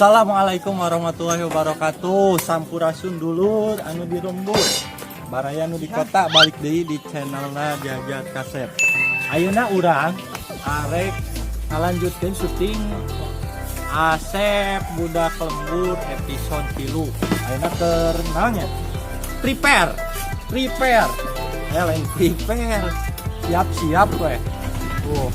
Assalamualaikum warahmatullahi wabarakatuh. Sampurasun, dulur anu di lembur. Baraya nu di kota, balik deui di channelna Jajat Kasep. Ayeuna urang arek ngalanjutkeun syuting Asep Budak Lembur episode 3. Ayeuna keur naonnya? Prepare. Prepare. Eh, lain prepare. Siap-siap we. Tuh.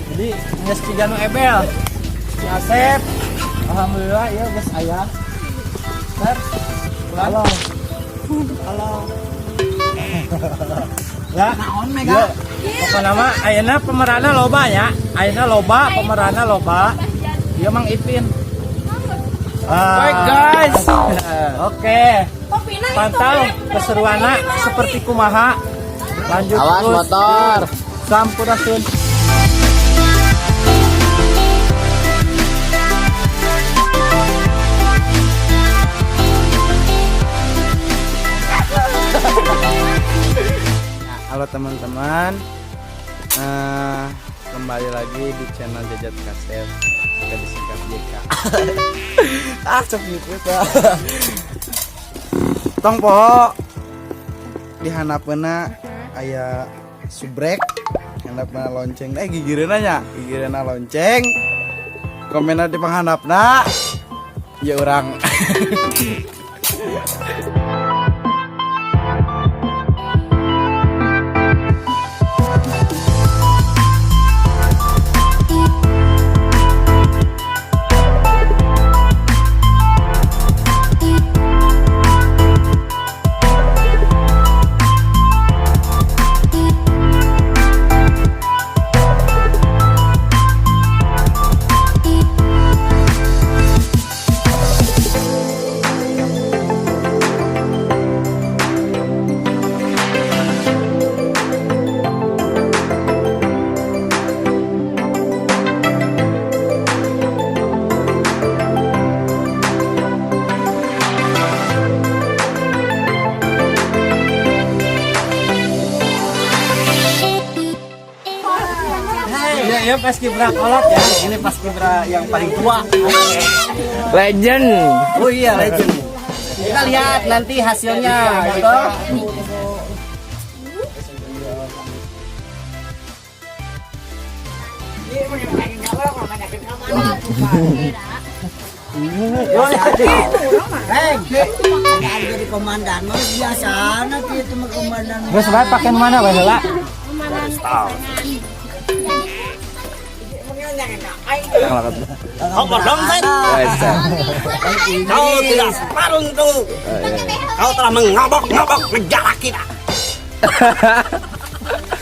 Jadi geus ciga nu ebel. Si Asep. Alhamdulillah ya geus aya. Sep. Halo. Halo. Ya. Naon Ya. mega? Pokokna mah ayeuna pemeranna loba ya. Ayeuna loba, pemeranna loba. Dia Mang Ipin. Ah. Baik, guys. Oke. Pantau keseruanna seperti kumaha. Lanjut Awas terus. motor. Sampurasun. Halo teman-teman, kembali lagi di channel Jajat Kasep, jika disingkat JK. Ah, cok gitu ya. Tong poho di handapeuna aya subrek, handapna lonceng, eh gigireuna nya, gigireuna lonceng. Komenna di panghandapna. Ya urang. Iya, ya paskibra kolot ya. Ini paskibra yang paling tua. Legend. Oh iya, legend. Kita lihat nanti hasilnya gitu. Jadi komandan mah biasa nanti itu mah komandan. Geus bae pakai mana bae heula? Kau bodong, Sen. Kau tidak separung tuh. Kau telah mengobok-ngobok negara kita.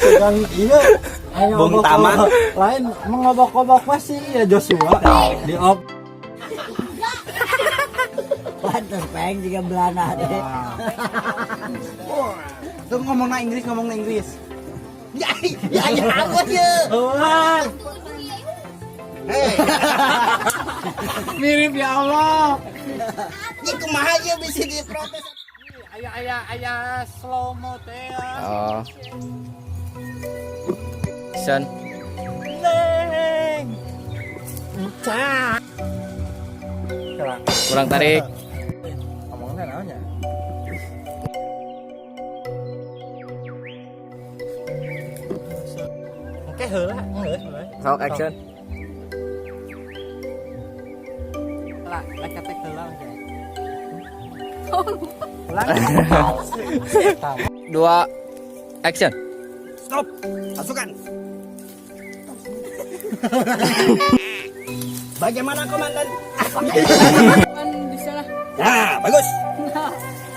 Sedang iya ayo Bung obok-obok. Tama. Lain mengobok-obok masih ya Joshua di op. Pantes peng juga belana deh. Tuh ngomong na Inggris, ngomong na Inggris. Ya ya ya aku ya. Wah, Mirip ya Allah. Ini kumaha ya bisa diprotes. Aya aya aya slow mo teh. Oh. Action. Neng. Encak. Kurang tarik. Ngomongnya naonnya? Oke heula, geus heula. Sok action. Lah, lek ketek heula oke. Dua. Action. Stop. Pasukan. Bagaimana komandan? Kan bisa lah. Nah, bagus.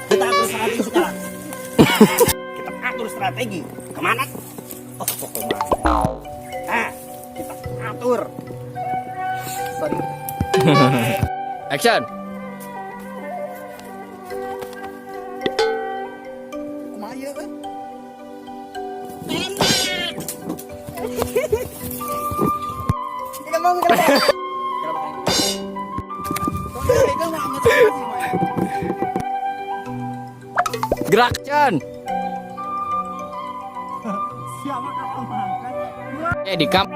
Kita atur strategi sekarang. Kita atur strategi. Kemana? Oh, kok kemana? Nah, kita atur. Sorry. Action. Kumaha ieu euy? Tidak mau kenapa? Gerak, Chan. Siapa kakak mangkat? Eh di kam.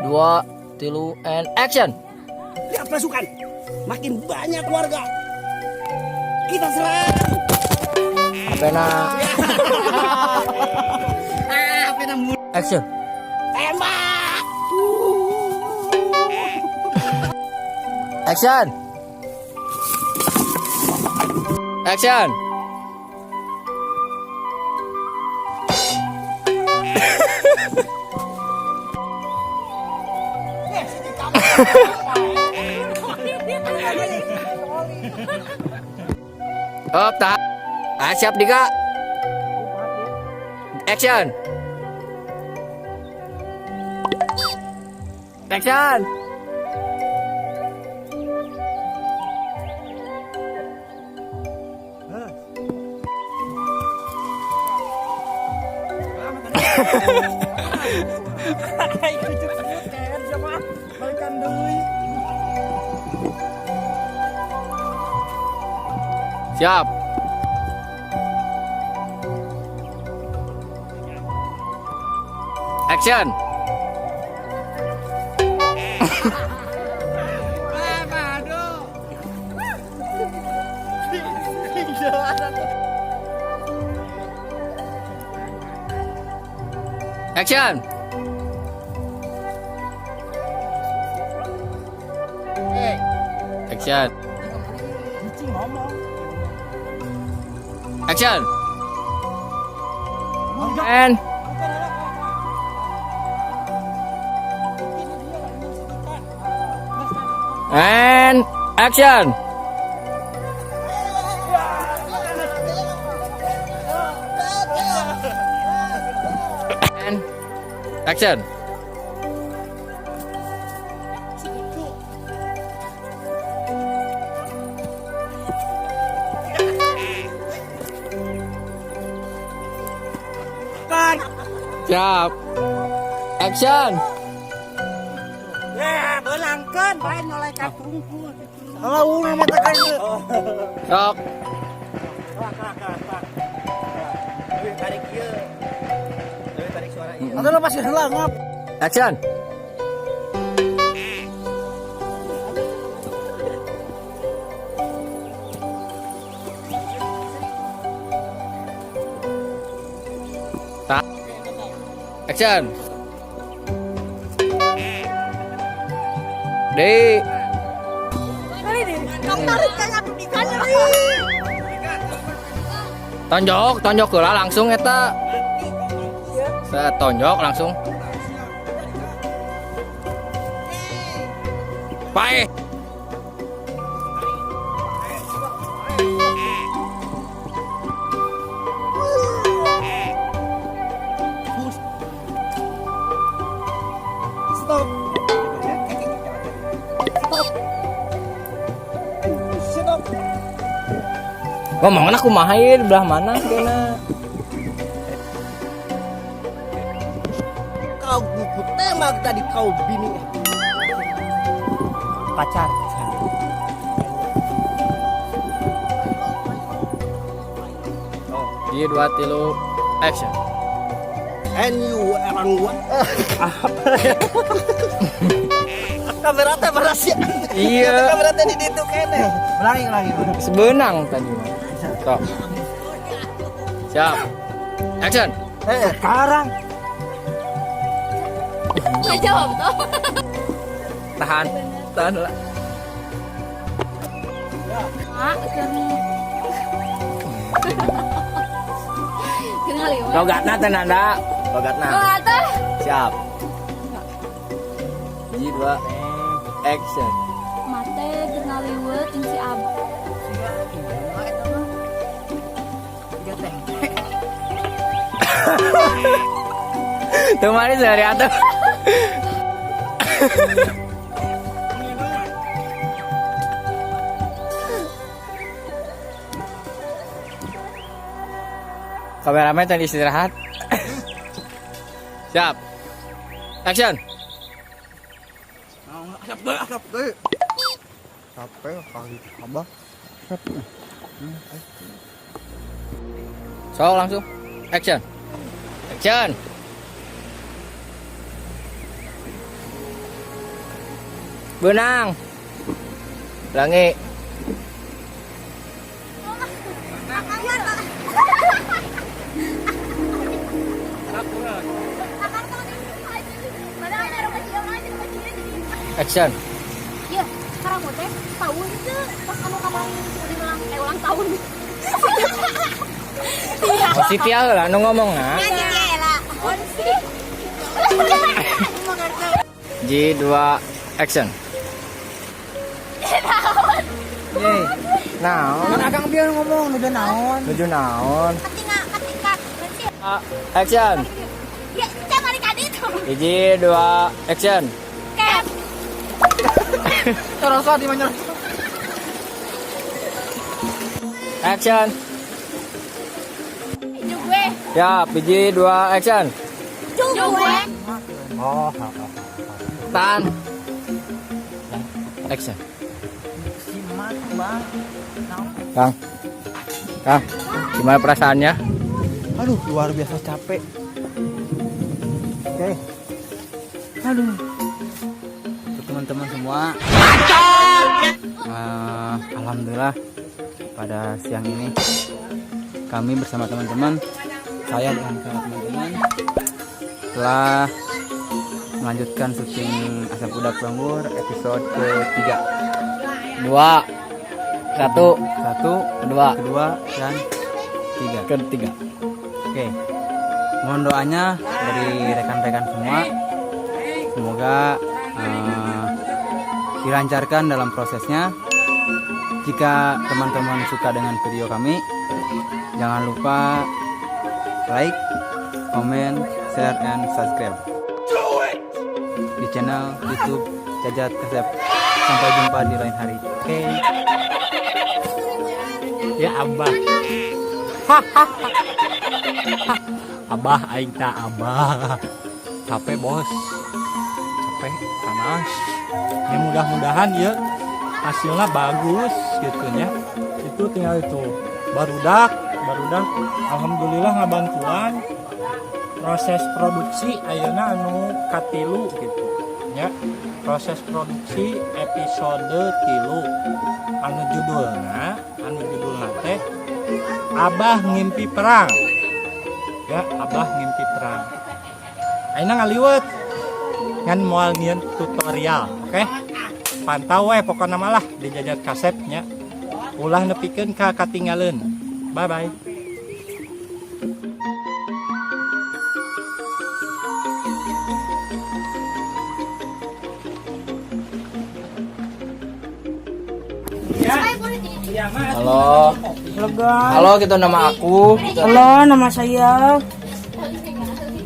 Dua, tilu, and action. Banyak pasukan, makin banyak warga. Kita serang. HP-na. Action. Tembak. Action. Action. Up, tahan. Ah, siap Dika. Action. Action. Balikan deui. Siap. Action. Action. Action. Action. And action. And action. Siap. Action. Ya, beulangkeun bae nyolek ka tungkul. Kalau urang mah tekan ieu. Sok. Lebih tarik ieu. Lebih tarik suara ieu. Atau lepas heula ngap. Action. Action. Di. Tonjok, tonjok heula langsung eta. Set tonjok langsung. Paeh. Stop. Stop. Stop. Ngomongna kumaha ieu di belah mana kena? Kau ku tembak tadi kau bini. Pacar. Di dua tilu action. And you orang gua. Kamera teh beras ya. Iya. Kamera teh di ditu keneh. Ulangi, ulangi. Sebenang tadi mah. Sok. Siap. Action. Sekarang Nggak jawab toh. Tahan. Tahan lah. Mak, keur ngaliwet. Logatna teh Nanda. Logatna. Oh, teh. Siap. Hiji dua action. Mate keur ngaliwet jeung si Ab. Tuh manis dari atuh. Kameramen tadi istirahat. Siap. Action. Capek kali abah. Sok langsung. Action. Action. Benang. Ulangi. Action. Iya, sekarang teh tahun itu pas anu kemarin si Udin ulang ulang tahun. Oh, si Tia lah nu ngomong nah. Ya, G 2 action. Yeay. Naon? Kan akang biar ngomong nuju naon. Nuju naon? Ketika ketika berarti Action. ya jangan dikadi itu. Hiji, dua, action. Cap. Terus di mana? Action. Juga. Ya, hiji, dua, action. Juga. Oh, ha, ha. Tan. Action. Kang. Kang, gimana perasaannya? Aduh, luar biasa capek. Oke. Aduh. Untuk teman-teman semua. Alhamdulillah pada siang ini kami bersama teman-teman, saya dan teman-teman telah melanjutkan syuting Asam Udak Lembur episode ketiga. Dua, satu, satu, kedua, kedua, dan tiga. Ketiga. Oke, mohon doanya dari rekan-rekan semua. Semoga dilancarkan dalam prosesnya. Jika teman-teman suka dengan video kami, jangan lupa like, comment, share, and subscribe di channel YouTube Jajat Kasep. Sampai jumpa di lain hari. Oke. Ya abah. Abah aing tak abah. Capek bos. Capek panas. Ya mudah-mudahan ya hasilnya bagus gitu ya. Itu tinggal itu. Barudak, barudak alhamdulillah ngabantuan proses produksi ayeuna anu katilu gitu ya. Proses produksi episode 3 anu judulna teh Abah Ngimpi Perang ya, Abah Ngimpi Perang. Ayeuna ngaliwet ngan moal nyieun tutorial, oke? Pantau we pokokna malah di Jajat Kasep nya, ulah nepikeun ka katinggaleun. Bye bye. Halo. Halo, gitu nama aku. Halo, nama saya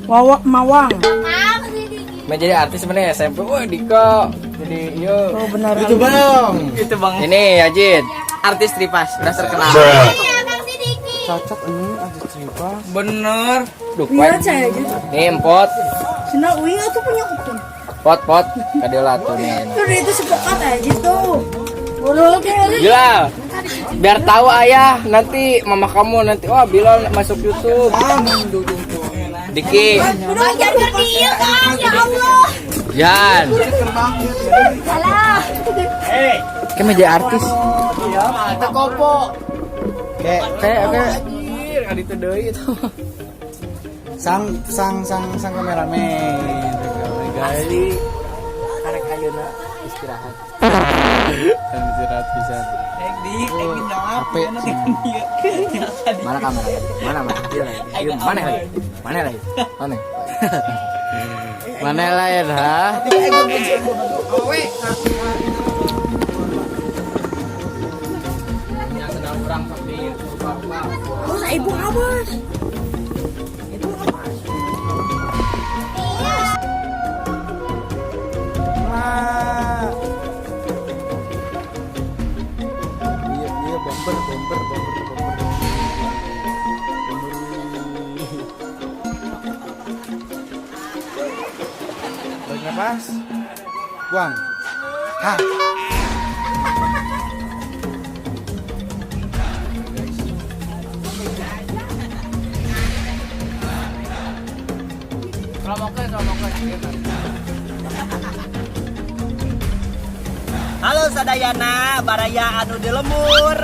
Wawa Mawang. Mau jadi artis sebenarnya SMP. Wah, Dika. Jadi iya. Oh, benar. Itu bang. Itu bang. Ini Ajit. Artis Tripas, udah terkenal. Cocok ini artis Tripas. Bener. Duh, Iya, kuen. saya aja. Nih, empot. Sina uing aku punya kupon. Pot, pot. Kadiola tuh nih. Tuh itu sepekat aja tuh. Bodoh kayak Bilal, biar tahu ayah nanti mama kamu nanti wah Bilal masuk YouTube. Diki, Udah jangan dia kan, ya Allah. Jan, Salah. kayak mau jadi artis. Kayak kayak kayak itu deui itu. Sang sang sang sang kameramen Asli. Karek ayeuna istirahat. Dan istirahat bisa capek. Mana kamera? Mana mana? Iya, mana lagi? Mana lagi? Mana? Mana lain ha? Terus ibu awas. Ibu awas. Iya iya, bomber bomber bomber bomber. Tarik nafas, buang. Hah. Halo Sadayana, baraya anu di lembur,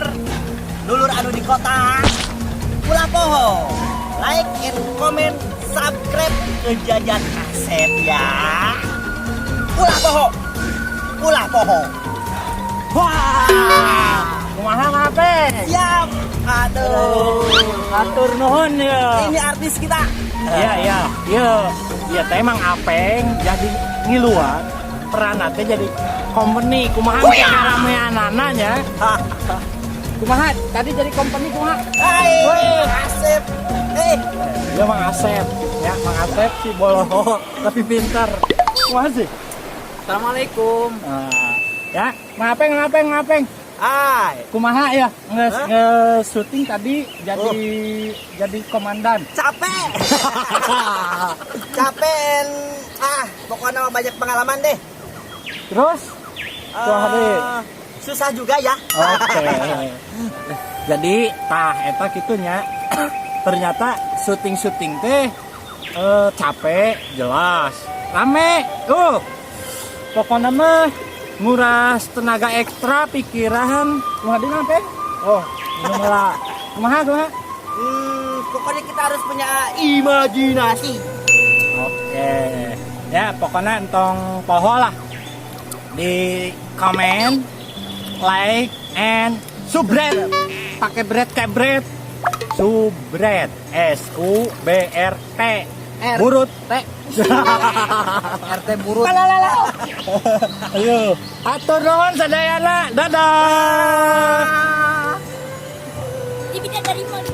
dulur anu di kota. Ulah poho, like and comment, subscribe ke Jajat Kasep ya. Ulah poho, ulah poho. Wah, Kumaha ngape? Siap. Aduh. Hatur nuhun ya. Ini artis kita. Iya iya iya teh emang Apeng jadi ngiluan peran teh jadi company, kumaha teh karameanana nya. Kumaha tadi jadi company, kumaha? Hai, Woi. Asep. Eh, Ya, Mang Asep ya, Mang Asep si boloho tapi pintar. Kumaha sih? Assalamualaikum. Nah, ya, Mang Apeng, Mang Apeng, Mang Apeng. Hai. Kumaha ya nge, Hah? Nge syuting tadi jadi komandan. Capek. Capek. Ah, pokoknya mah banyak pengalaman deh. Terus Tuh, hari. Susah juga ya. Oke. Jadi tah eta kitu nya. Ternyata syuting-syuting teh capek jelas. Rame. Tuh. Pokoknya mah nguras tenaga ekstra, pikiran. Kumaha deui, Peng? Oh, minum lah. Kumaha, kumaha? Pokoknya kita harus punya imajinasi. Oke. Ya, pokoknya entong poho lah. Di komen, like, and subscribe. Pakai bread kayak bread. Subret. S U B R T. R. Burut. T. RT burut. Ayo. Hatur nuhun sadayana. Dadah. Di bidadari mah di